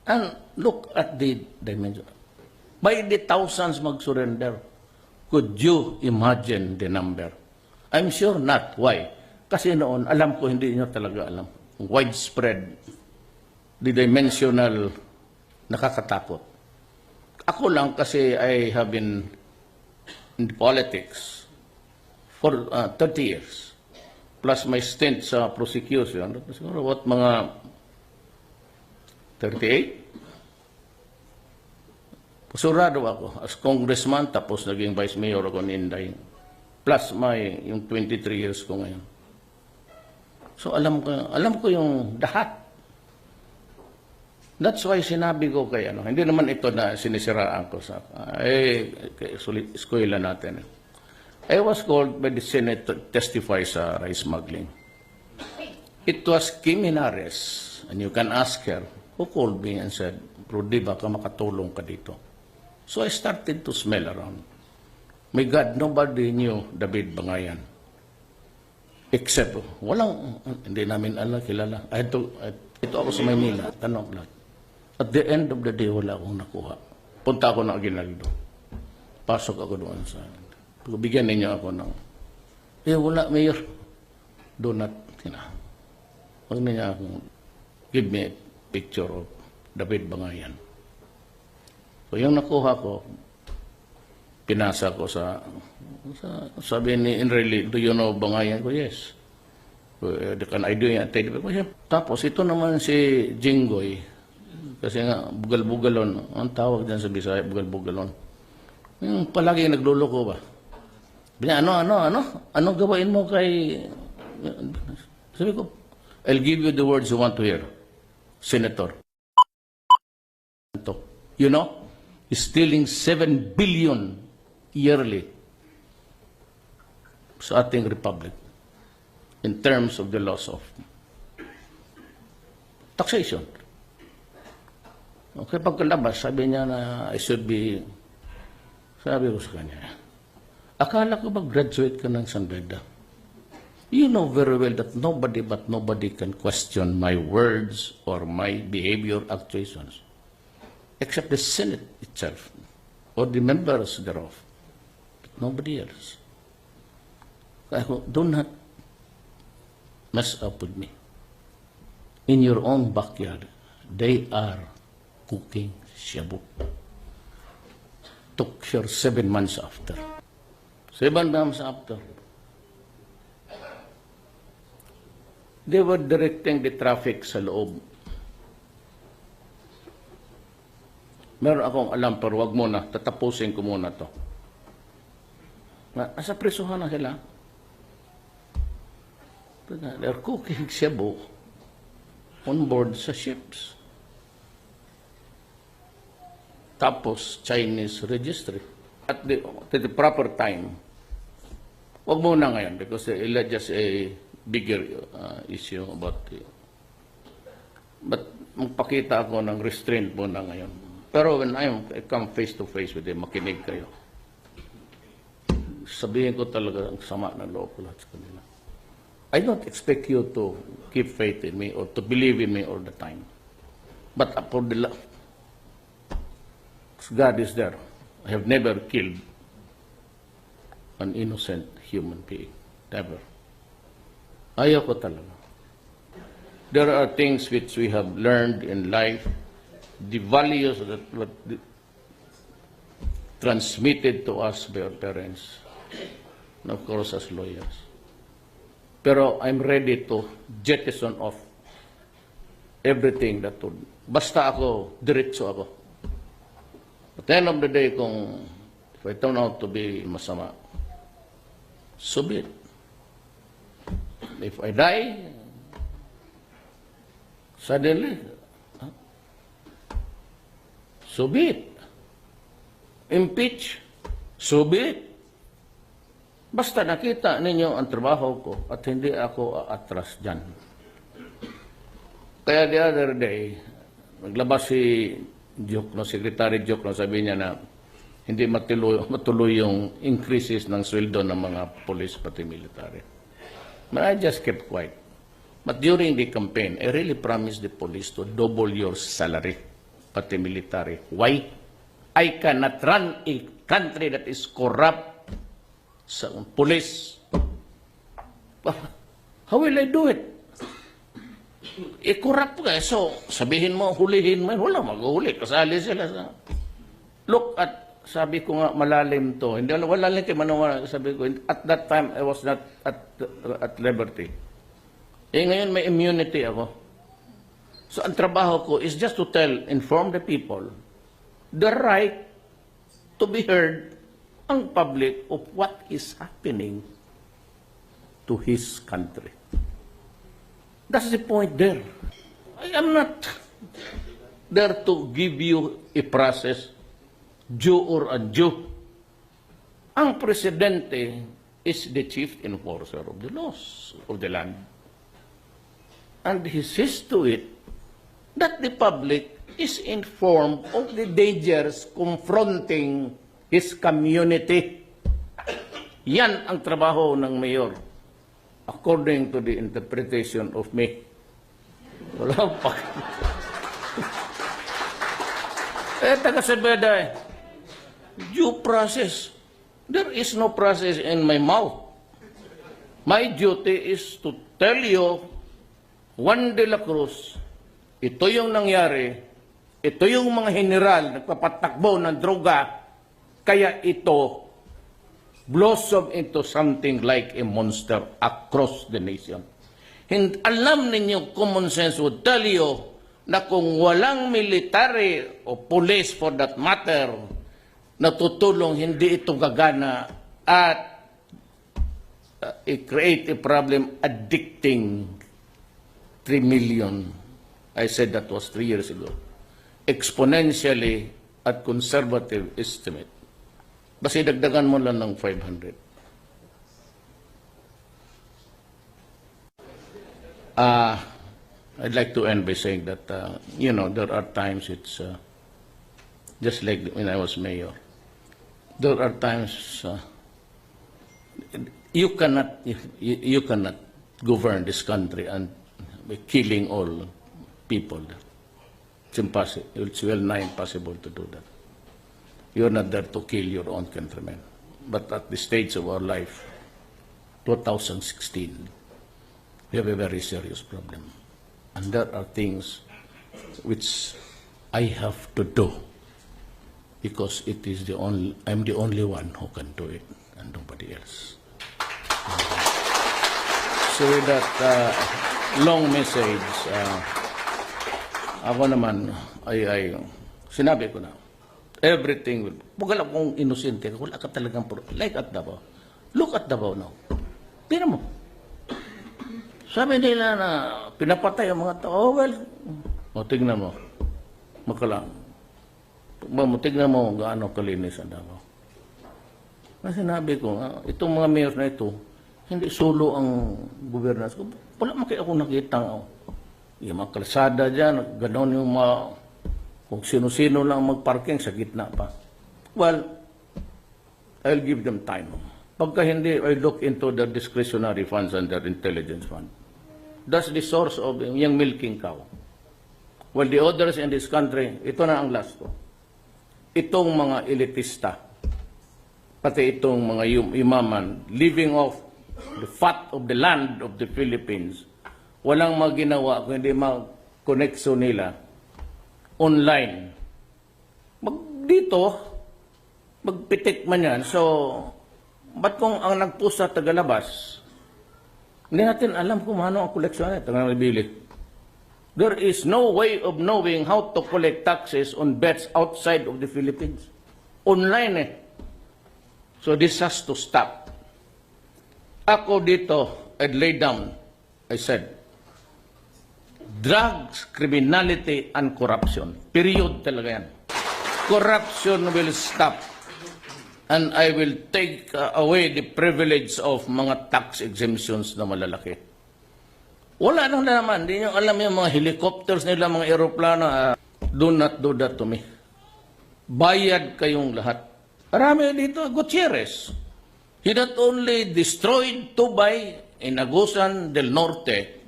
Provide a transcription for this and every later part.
And look at the dimension. By the thousands mag-surrender. Could you imagine the number? I'm sure not. Why? Kasi noon, alam ko hindi niyo talaga alam. Widespread, the dimensional, nakakatakot. Ako lang kasi, I have been in politics for 30 years. Plus my stint sa prosecution, siguro what, mga 38? Sigurado ako, as congressman, tapos naging vice mayor ako ni Inday. Plus yung 23 years ko ngayon. So alam ko yung lahat. That's why sinabi ko kay ano, hindi naman ito na sinisiraan ko sa, eh, kay, eskwela natin. I was called by the Senate to testify sa rice smuggling. It was Kim Henares, and you can ask her, who called me and said, "Rudy, baka makatulong ka dito." So I started to smell around. My God, nobody knew David Bangayan. Except, walang, hindi namin alam, kilala. I had to, ito ako sa Maynila, tanong lahat. At the end of the day, wala akong nakuha. Punta ako ng Aguinaldo. Pasok ako doon sa, bigyan ninyo ako ng, eh wala, Mayor. Do not, huwag ninyo akong, give me a picture of David Bangayan. So yung nakuha ko, pinasa ko sa sabi ni Enrile, "Do you know Bangayan?" Ko, "Yes." "Can I do it?" Ko, "Yeah." Tapos ito naman si Jinggoy, kasi nga, bugal-bugalon. Ang tawag dyan sa Bisaya, bugal-bugalon. Yung palagi nagluloko ba? Sabi niya, "Ano, ano, ano? Anong gawain mo kay?" Sabi ko, "I'll give you the words you want to hear, Senator. Ito. He's stealing 7 billion yearly sa ating republic in terms of the loss of taxation." Okay, pagkalabas, sabi niya na I should be, sabi ko sa kanya, "Akala ko ba graduate ka ng San Beda? You know very well that nobody but nobody can question my words or my behavior actuations except the Senate itself or the members thereof, but nobody else. Kaya ko, do not mess up with me. In your own backyard, they are cooking shabu." Took her 7 months after. 7 months after. They were directing the traffic sa loob. Meron akong alam pero wag muna, tatapusin ko muna to. Nasa presuhan na sila. They're cooking shabu on board sa ships. Tapos Chinese registry. At the proper time, wag muna ngayon because it's just a bigger issue about the, but magpakita ako ng restraint muna ngayon. Pero when I come face to face with him, makinig kayo. Sabihin ko talaga ang sama ng loob ko lahat sa kanila. I don't expect you to keep faith in me or to believe in me all the time. But for the love, God is there. I have never killed an innocent human being. Never. Ayaw ko talaga. There are things which we have learned in life, the values that were transmitted to us by our parents, and of course as lawyers. Pero I'm ready to jettison off everything that would. Basta ako, diretso ako. At the end of the day, kung if I turn out to be masama, so be it. If I die, suddenly, huh? So be it. Impeach, so be it. Basta nakita ninyo ang trabaho ko at hindi ako aatras dyan. Kaya the other day, naglabas si Diokno, Secretary Diokno, sabi niya na hindi matuloy yung increases ng sweldo ng mga police pati military. But I just kept quiet. But during the campaign, I really promised the police to double your salary. Pati military. Why? I cannot run a country that is corrupt sa police. How will I do it? Eh, corrupt ka. So, sabihin mo, hulihin mo. Wala, maghuhuli. Kasali sila sa. Look at, sabi ko nga, malalim to. Hindi, wala lang kayo maniwala. Sabi ko, at that time, I was not at liberty. Eh, ngayon may immunity ako. So, ang trabaho ko is just to tell, inform the people, the right to be heard ang public of what is happening to his country. That's the point there. I am not there to give you a process, due or undue. Ang presidente is the chief enforcer of the laws of the land. And he sees to it that the public is informed of the dangers confronting his community. Yan ang trabaho ng mayor according to the interpretation of me. Wala pa. Eh, taga Sebeda eh. Due process. There is no process in my mouth. My duty is to tell you, Juan de la Cruz, ito yung nangyari, ito yung mga general nagpapatakbo ng droga, kaya ito blossom into something like a monster across the nation. Alam ninyo, common sense would tell you na kung walang military o police for that matter na tutulong, hindi ito gagana at i-create a problem addicting 3 million. I said that was 3 years ago. Exponentially at conservative estimate. Basta dagdagan mo lang ng 500. I'd like to end by saying that there are times it's just like when I was mayor. There are times you cannot govern this country and by killing all people. It's impossible. It's well nigh impossible to do that. You're not there to kill your own countrymen. But at the stage of our life, 2016, we have a very serious problem. And there are things which I have to do because it is the only, I'm the only one who can do it and nobody else. So with that long message, ako naman ay sinabi ko na, everything will, wag alam kung inosente ka, wala ka talagang, like at Davao. Look at Davao now. Tingnan mo. Sabi nila na pinapatay ang mga tao. Oh, well, o tingnan mo. Makalang. Mo, tingnan mo gaano kalinis ang Davao. Na sinabi ko, itong mga mayor na ito, hindi solo ang governance ko. Wala man kayo akong nakita. Oh. Yung mga kalsada dyan, gano'n yung mga, kung sino-sino lang magparking sa gitna pa. Well, I'll give them time. Pagka hindi, I look into their discretionary funds and their intelligence fund. That's the source of yung milking cow. Well, the others in this country, ito na ang last ko. Itong mga elitista, pati itong mga yumaman, living off the fat of the land of the Philippines, walang maginawa kundi mag-connection nila online. Mag dito, magpitik man yan. So, ba't kung ang nagpost sa tagalabas, hindi natin alam kung ano ang koleksyon niya, taga nabili. There is no way of knowing how to collect taxes on bets outside of the Philippines. Online eh. So this has to stop. Ako dito, I'd lay down, I said, drugs, criminality, and corruption. Period talaga yan. Corruption will stop. And I will take away the privilege of mga tax exemptions na malalaki. Wala nang naman. Hindi nyo alam yung mga helicopters nila, mga aeroplano. Do not do that to me. Bayad kayong lahat. Marami dito, Gutierrez. He not only destroyed Tubay in Agusan del Norte,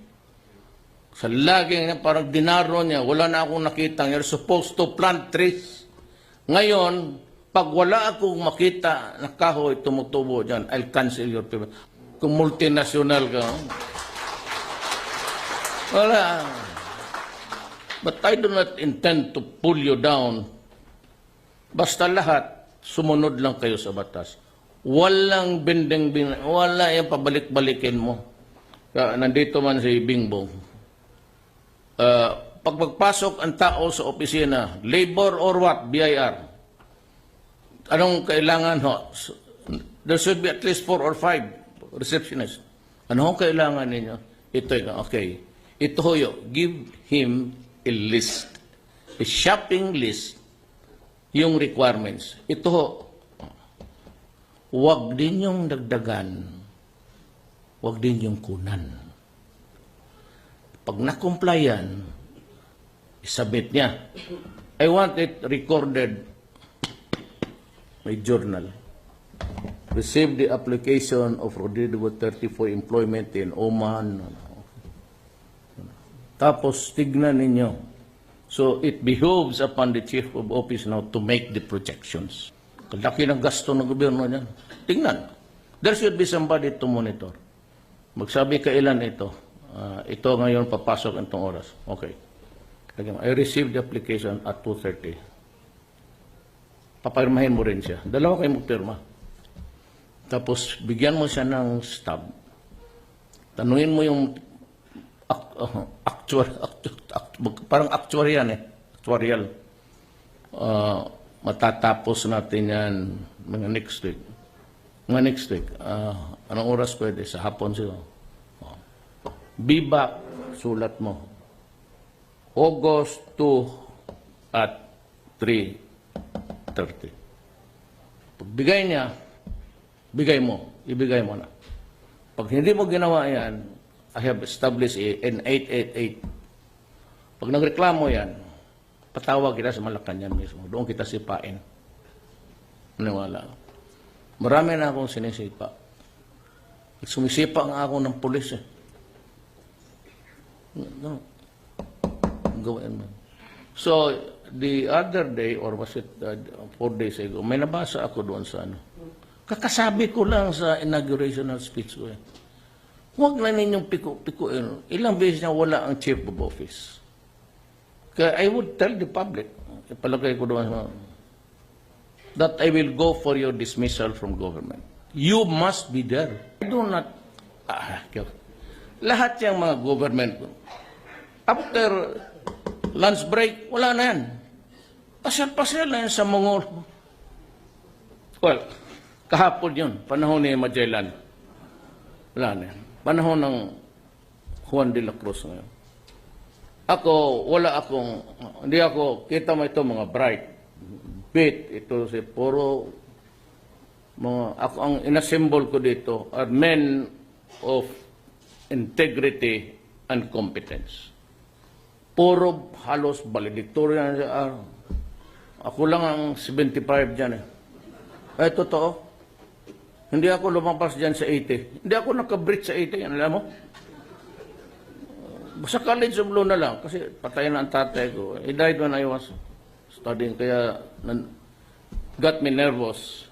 Sa laging niya, parang dinaro niya, wala na akong nakita. You're supposed to plant trees. Ngayon, pag wala akong makita na kahoy tumutubo dyan, I'll cancel your payment. Kung multinational ka, wala. But I do not intend to pull you down. Basta lahat, sumunod lang kayo sa batas. Walang bending, wala yung pabalik-balikin mo. Kaya nandito man si Bingbong. Pag pagpasok ang tao sa opisina, labor or what, BIR, anong kailangan ho? There should be at least four or five receptionists. Ano ho kailangan ninyo? Ito, okay. Ito ho yun. Give him a list. A shopping list, yung requirements. Ito ho, huwag din yung dagdagan, huwag din yung kunan. Pag na-comply yan, isubmit niya. I want it recorded, may journal. Receive the application of Rodrigo Duterte for employment in Oman. Tapos tignan ninyo. So it behoves upon the chief of office now to make the projections. Laki ng gasto ng gobyerno niyan. Tingnan. There should be somebody to monitor. Magsabi kailan ito. Ah, ito ngayon papasok itong oras. Okay. Lagyan mo, I received the application at 2:30. Papirmahin mo rin siya. Dalawa kayo magpirma. Tapos bigyan mo siya ng stub. Tanungin mo yung actual, parang actuary yan eh. Actuarial. Matatapos natin yan mga next week. Mga next week. Anong oras pwede? Sa hapon siguro. Oh. Be back, sulat mo. August 2 at 3:30. Pagbigay niya, bigay mo. Ibigay mo na. Pag hindi mo ginawa yan, I have established an 888. Pag nagreklamo yan, patawag kita sa Malacanang mismo. Doon kita sipain. Maniwala. Marami na akong sinisipa. Sumisipa nga ako ng pulis eh. No. Gawin mo. So, the other day, or was it 4 days ago, may nabasa ako doon sa ano. Kakasabi ko lang sa inaugurational speech ko eh. Huwag na ninyong piko-pikuin. Ilang beses na wala ang chief of office. Kaya I would tell the public, ipalagay ko doon, that I will go for your dismissal from government. You must be there. Do not, lahat yung mga government, after lunch break, wala na yan. Pasyal-pasyal na yan sa Mongol. Well, kahapon yun, panahon ni Magellan. Wala na yan. Panahon ng Juan de la Cruz ngayon. Ako, wala akong, hindi ako, kita mo ito mga bright. Bit, ito si puro, mga, ako ang inassemble ko dito are men of integrity and competence. Puro halos valedictorian. Ako lang ang 75 dyan eh. Ay, totoo. Hindi ako lumampas dyan sa 80. Hindi ako naka-breach sa 80. Alam mo? Sa College of Law na lang, kasi patay na ang tatay ko. He died when I was studying, kaya got me nervous.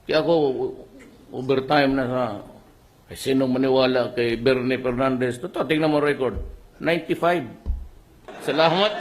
Kaya ako, overtime na sa, ay, sino maniwala kay Bernie Fernandez? Totoo, tingnan mo record. 95. Salamat.